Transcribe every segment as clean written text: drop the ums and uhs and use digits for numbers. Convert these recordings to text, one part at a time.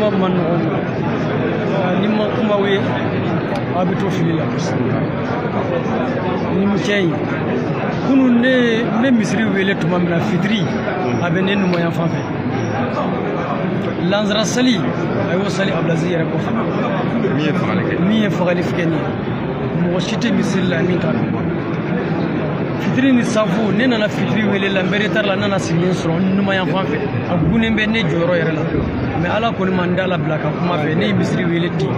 Kuma man nɔgɔn, ni ma kuma ye a bɛ to fili la. Ni cɛ in kunun ne n bɛ misiri wele tuma min na fitiri, a bɛ ne numan fan fɛ. Lansara sali, a y'o sali Abdulaziz yɛrɛ kɔfɛ. Min ye fagali kɛ. Min ye fagali kɛ nin ye, mɔgɔ si tɛ misiri la min t'a dɔn. Fitiri ni safu, ne nana fitiri wele la, n bɛ retard la, n nana sigilen sɔrɔ n numan fan fɛ, a gunnen bɛ ne jɔyɔrɔ yɛrɛ la. Mais Ala kɔni ma n da labila ka kuma fɛ, ne ye misiri wele ten.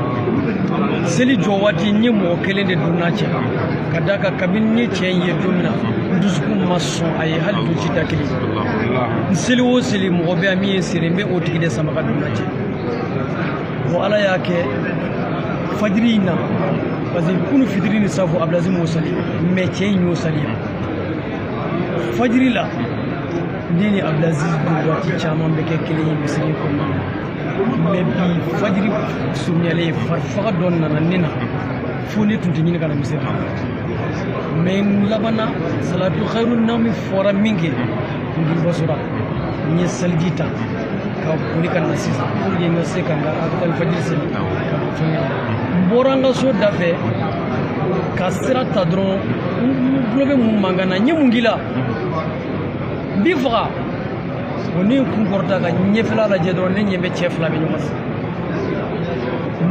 Seli jɔ waati, n ye mɔgɔ kelen de don n'a cɛ ka d'a kan. Kabini n ye cɛ in ye don min na, n dusukun ma sɔn a ye hali dusi da kelen. N seli o seli, mɔgɔ bɛ yan min ye seri, n bɛ o tigi de sama ka don n'a cɛ. Bon, Ala y'a kɛ fajiri in na, parce que kunu fitiri ni safu, Abdulaziz m'o sali, mais cɛ in y'o sali yan fajiri la. Ne ni Abdulaziz don waati caman bɛ kɛ kelen ye misiri kɔnɔna na, mais bi fajiri surunyalen, farifaga dɔ nana ne na fo ne tun tɛ ɲini ka na misiri la. Mais n labanna salatu khairu nami fɔra min kɛ, n dulbasora, n ye saliji ta ka boli ka na sisan pour que n ka se ka n ka alifajiri seli ka don fɛngɛ la. N bɔra n ka so da fɛ ka sira ta dɔrɔn, n tulo bɛ mun mankan na, n ye mun k'i la, n b'i faga. O ne ye kun kɔrɔta ka ɲɛfɛla lajɛ dɔrɔn, ne ɲɛ bɛ cɛ fila bɛ ɲɔgɔn na.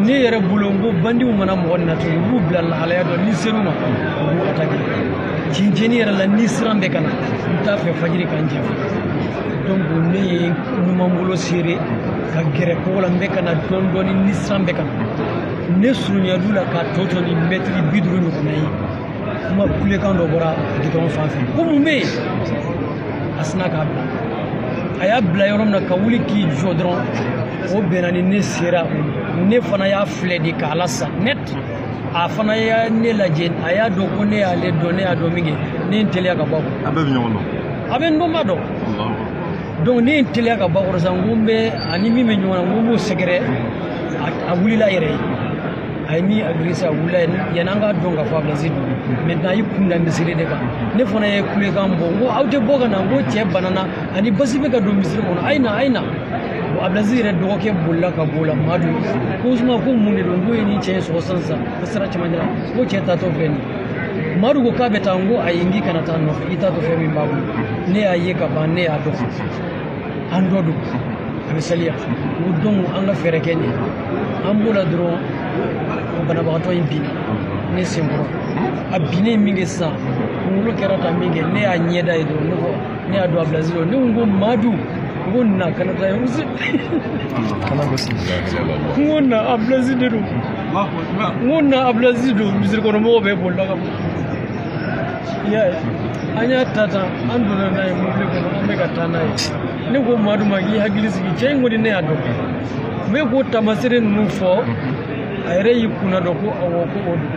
Ne yɛrɛ bolo, n ko bandiw mana mɔgɔ natu, u b'u bila lahalaya dɔ, ni ser'u ma, u b'u attaquer. Cincɛnni yɛrɛ la, ni siran bɛ ka na, n t'a fɛ fajiri ka n janfa. Donc ne ye numan bolo seere ka gɛrɛ kogo la, n bɛ ka na dɔɔni dɔɔni, ni siran bɛ ka na. Ne surunya du la k'a tɔ to ni mɛtiri 50 ɲɔgɔnna ye, kuma kulekan dɔ bɔra gidɔrɔn fan fɛ ko mun bɛ yen. A sinna k'a bila, a y'a bila yɔrɔ min na ka wuli k'i jɔ dɔrɔn, o bɛnna ni ne sera. Ne fana y'a filɛ de k'a la sa net, a fana y'a ne lajɛ, a y'a dɔn ko ne y'ale dɔn. Ne y'a dɔn min kɛ, ne ye n teliya ka bɔ a kɔrɔ. A bɛɛ bɛ ɲɔgɔn dɔn. A bɛ n dɔn, b'a dɔn. Donc ne ye n teliya ka bɔ a kɔrɔ sisan, n ko n bɛ ani min bɛ ɲɔgɔn na, n ko n b'o sɛgɛrɛ. A wulila a yɛrɛ ye, a ye min agressé, a wulila yanni an k'a dɔn k'a fɔ Abdulaziz don. Maintenant a y'i kun da misiri de kan. Ne fana ye kulekan bɔ, n ko aw tɛ bɔ ka na, n ko cɛ banana ani basi bɛ ka don misiri kɔnɔ, a ye na, a ye na. Bon, Abdulaziz yɛrɛ dɔgɔkɛ bolila ka b'o la, Madu ko Usuma, ko mun de don? N ko ye nin cɛ in sɔgɔ sisan sisan ko sira camancɛ la, ko cɛ taatɔ filɛ nin ye. Madu ko k'a bɛ taa, n ko ayi, n k'i kana taa nɔfɛ, i t'a dɔn fɛn min b'a bolo. Ne y'a ye ka ban, ne y'a dɔn, an dɔ don, a bɛ saliya. N ko donc an ka fɛɛrɛ kɛ nin ye. An b'o la dɔrɔn, banabagatɔ in binna ne senkɔrɔ. A binnen min kɛ sisan, kunkolo kɛra tan min kɛ, ne y'a ɲɛda ye dɔrɔn, ne ko ne y'a dɔn Abdulaziz don. Ne ko Madu, n ko na kana taa yɔrɔ si, n ko na, Abdulaziz de don, n ko na, Abdulaziz don. Misiri kɔnɔ mɔgɔw bɛɛ bolila ka bɔ. I y'a ye, an y'a ta tan, an donna n'a ye mobili kɔnɔ, an bɛ ka taa n'a ye. Ne ko Madu ma k'i hakili sigi, cɛ in kɔni ne y'a dɔn. N bɛ k'o taamasere ninnu fɔ, a yɛrɛ y'i kunna dɔn ko awɔ, ko o don.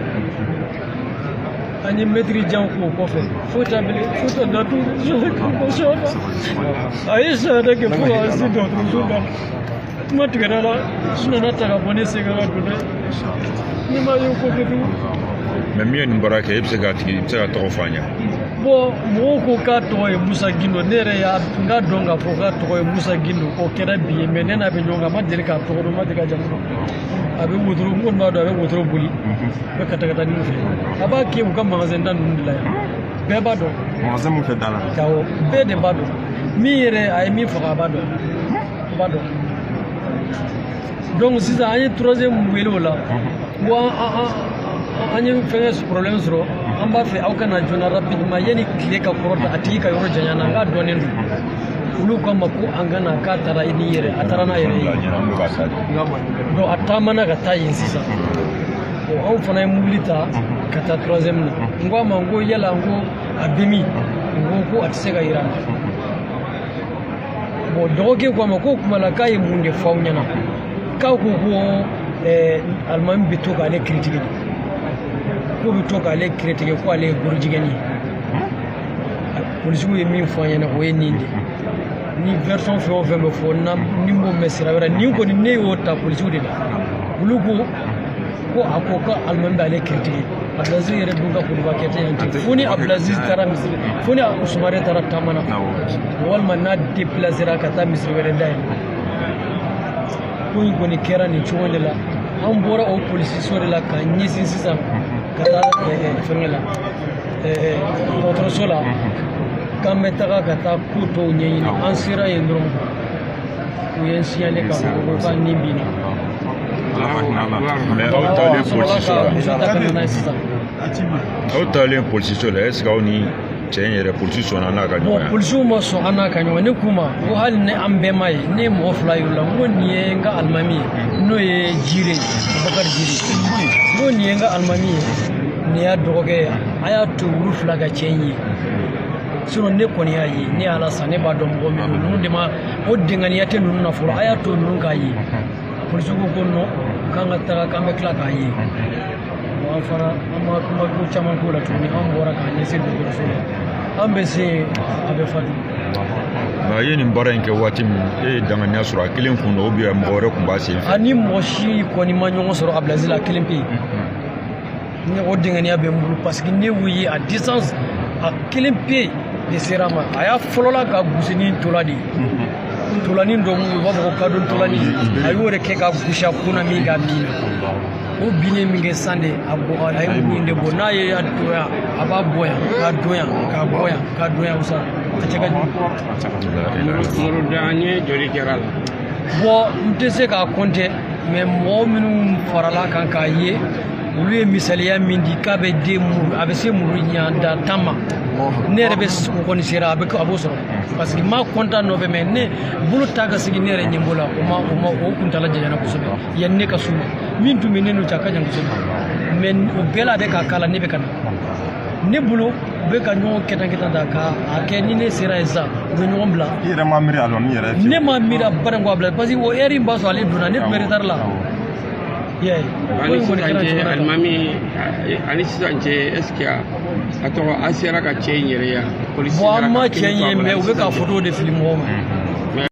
An ye mɛtiri jan k'o kɔfɛ, fo ta bilen, fo ta datu a ye sahada kɛ fo k'a se dɔgɔtɔrɔso da la. Kuma tigɛra la, su nana ta ka bɔ ne sen kan ka don n'a ye, ne m'a ye o kɔfɛ tugun. Mais min ye nin baara kɛ, e bɛ se k'a tigi, i bɛ se ka tɔgɔ fɔ an ɲɛ? Bon, mɔgɔw ko k'a tɔgɔ ye Musa Gindo. Ne yɛrɛ y'a n k'a dɔn k'a fɔ k'a tɔgɔ ye Musa Gindo, o kɛra bi ye. Mais ne n'a bɛ ɲɔgɔn kan, a ma deli k'a tɔgɔ dɔn, n ma deli k'a jamu dɔn. A bɛ wotoro, n kɔni b'a dɔn a bɛ wotoro boli, a bɛ katakataninw fɛ, a b'a kɛ u ka magasin da ninnu de la yan, bɛɛ b'a dɔn. Magasin mun fɛ da la? Awɔ, bɛɛ de b'a dɔn. Min yɛrɛ a ye min faga, a b'a dɔn, a b'a dɔn. Donc sisan an ye troisième wele o la, ko an ye fɛngɛ problème sɔrɔ, an b'a fɛ aw ka na joona rapidement yanni tile ka kɔrɔta, a tigi ka yɔrɔ janya na, an k'a dɔnnen don. Olu k'a ma ko an ka na, k'a taara ni yɛrɛ, a taara n'a yɛrɛ ye. Donc a taamana ka taa yen sisan. Bon, anw fana ye mobili ta ka taa troisième na. N ko a ma, n ko yala, n ko a bɛ min? N ko ko a tɛ se ka yira n na. Bon, dɔgɔkɛ ko a ma ko o tuma la k'a ye mun de fɔ aw ɲɛna? K'a ko ko alimami bɛ to k'ale critiquer de, k'o bɛ to k'ale critiquer, ko ale ye gorojigɛni ye. Polisiw ye min fɔ an ɲɛna, o ye nin de. Ni version fɛn o fɛn bɛ fɔ na, ni m'o mɛn sira wɛrɛ, nin kɔni ne y'o ta polisiw de la. Olu ko ko a ko ko alimami b'ale critiquer. Abdulaziz yɛrɛ dun ka kutuba kɛ tɛ yan ten, fo ni Abdulaziz taara misiri, fo ni Sumare taara taama na, walima n'a déplacera ka taa misiri wɛrɛ dayɛlɛ. Ko in kɔni kɛra nin cogo de la. An bɔra o polisiso de la ka ɲɛsin sisan ka taa fɛngɛ la, dɔgɔtɔrɔso la, k'an bɛ taga ka taa ko tɔw ɲɛɲini. An sera yen dɔrɔn, u ye n signalé k'a fɔ ko k'a nin binna. Mais aw taalen polisiso la, muso ta ka na n'a ye sisan. Aw taalen polisiso la, est ce que aw ni cɛ in yɛrɛ, polisi sɔnna n'a ka Bon, ɲɔgɔn ye? Polisiw ma sɔn an n'a ka ɲɔgɔn. Ne k'u ma ko hali ni an bɛɛ ma ye, ne ye mɔgɔ fila yir'u la, n ko nin ye n ka alimami ye, n'o ye Jire ye, Bakari Jire. N ko nin ye n ka alimami ye, nin y'a dɔgɔkɛ ye. A y'a to olu fila ka cɛ in ye, sinon ne kɔni y'a ye, ne y'Ala san, ne b'a dɔn mɔgɔ min don. Ninnu de ma o denganiya tɛ ninnu na fɔlɔ, a y'a to ninnu k'a ye. Polisiw ko ko non, k'an ka taga, k'an bɛ tila k'a ye. Bon, an fana an ma kuma ko caman k'o la tuguni. An bɔra k'an ɲɛsin dɔgɔtɔrɔso la, an bɛ se yen, a bɛ fatu. Nka a ye nin baara in kɛ waati min, e ye danganiya sɔrɔ a kelen kun don ou bien mɔgɔ wɛrɛ kun b'a sen fɛ? Ani mɔgɔ si kɔni ma ɲɔgɔn sɔrɔ Abdulaziz la, kelen pe yen. Ne o denganiya bɛ n bolo, parce que ne y'u ye à distance, a kelen pe de sera a ma. A y'a fɔlɔla ka gosi ni ntola de ye, ntolanin dɔ u b'a fɔ ko kadon ntolanin, a y'o de kɛ ka gosi a kun na min k'a bin. O binnen min kɛ san de a bɔ, a ye muru in de bɔ. N'a ye a don yan, a b'a bɔ yan, k'a don yan, k'a bɔ yan, k'a don yan, sa a cɛ ka jugu. Muru an ye joli kɛra la? Bon, n tɛ se k'a compter, mais mɔgɔ minnu farala kan k'a ye, olu ye misaliya min di k'a bɛ den muru, a bɛ se muru ɲɛ da 10 ma. Ne yɛrɛ bɛ o kɔni sera, a bɛ a b'o sɔrɔ, parce que n ma compter nɔfɛ, mais ne bolo ta ka sigi ne yɛrɛ ɲɛ b'o la. O ma o kuntala janyana kosɛbɛ yanni ne ka s'u ma. Min tun bɛ ne n'u cɛ, a ka jan kosɛbɛ, mais o bɛɛ la a bɛ k'a k'a la. Ne bɛ ka na, ne bolo u bɛ ka ɲɔgɔn kɛtan kɛtan ta k'a kɛ. Ni ne sera yen sisan, u bɛ ɲɔgɔn bila. I yɛrɛ ma miiri a la ni yɛrɛ? Ne ma miiri a baara in ko a bila, parce que o heure in b'a sɔrɔ ale donna, ne tun bɛ retard la. I y'a ye. Ani sisan cɛ, alimami, ani sisan cɛ, est ce que a tɔgɔ a sera ka cɛ in yɛrɛ ya? Bon, an ma cɛ in ye, mais u bɛ ka photo de fili mɔgɔw ma.